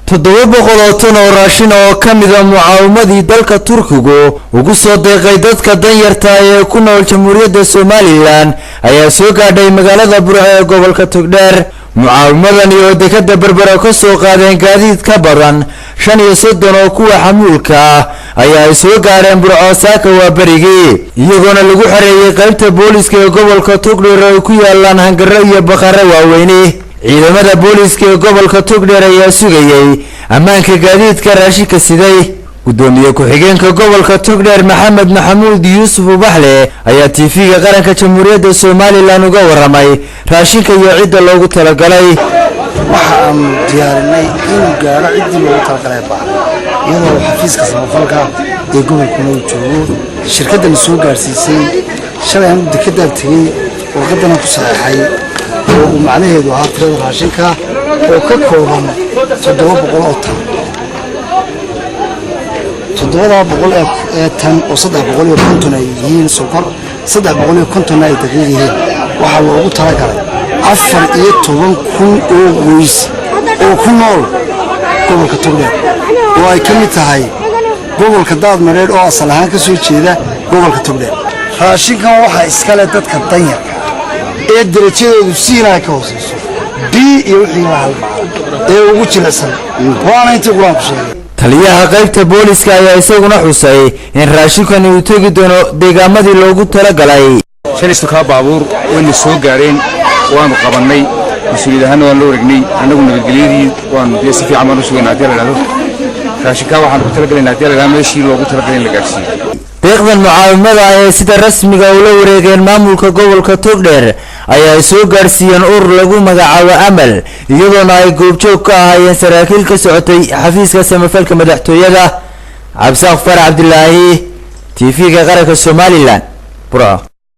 700 oo tan oo raashin oo ka mid ah mucaawimadii dalka Turkigu ugu soo deeqay dadka danyarta ee ku nool Jamhuuriyadda Somaliland ayaa soo gaadhay magaalada Burco ee gobolka Togdheer. Mucaawimadani oo dekada Berbera ka soo qaadeen gaadiid ka badan 35 oo kuwa xamuulka ah ayaa ay soo gaadheen Burco saaka waa berigii, iyagoona lagu xareeyay qaybta booliska ee gobolka Togdheer oo ay ku yaalaan hangaro iyo bakhaaro waaweyni. Ciidamada booliska ee gobolka Togdheer ayaa sugayay ammaanka gaadiidka raashinka siday. Gudoomiye ku-xigeenka gobolka Togdheer Maxamed Maxamuud Yuusuf Ubaxle ayaa TV-ga qaranka Jamhuuriyadda Somaliland uga waramay raashinka iyo cidda loogu talagalay. Waxa aanu diyaarinay inuu gaadho ciddii loogu talagalay baahan, iyadoo xafiiska samafalka ee gobolkuna uu joogo. Shirkaddana soo gaadhsiisay shalay anu dekedaan tegey, warqaddana ku saxeexay oo uu macnaheedu ahaa tirada raashinka oo ka kooban 700 oo tan. 700 ee tan oo 350 ay yihiin sokor, 350-na ay daqiiq yihiin, waxaa loogu talagalay 14,000 oo qoys oo ku nool gobolka Togdheer, oo ay ka mid tahay gobolka Daadmareedh oo asal ahaan ka soo jeeda gobolka Togdheer. Raashinkan waxaa iskale dadka danyarka ee derajadoodu siinaya ka hooseyso B iyo wixii la halmaa ee ugu jilicsan, waana intii Qur-aanku sheegay. Taliyaha qaybta booliska ayaa isaguna xusay in raashinkani uu tegi doono deegaamadii loogu talagalay. 15-kaa baabuur wayna soo gaareen, waanu qabannay, mas-uuliyad ahaanna waan la wareegnay. Annagu nabadgelyadii waanu dee si fiican baan u sugayna. Haddii la idhahdo raashinkaa waxaanu ku talagalayna, haddii la idhahdo meeshii loogu talagalay in la gaarsiiyo. Deeqdan mucaawimada ee sida rasmiga ula wareegeen maamulka gobolka Togdheer ayaa ay soo gaadhsiiyeen urur lagu magacaabo Amal, iyadoona ay goobjoog ka ahaayeen saraakiil ka socotay xafiiska samafalka madaxtooyada. Cabdisaaq Farax Cabdilaahi, TV-ga qaranka Somaliland, Burco.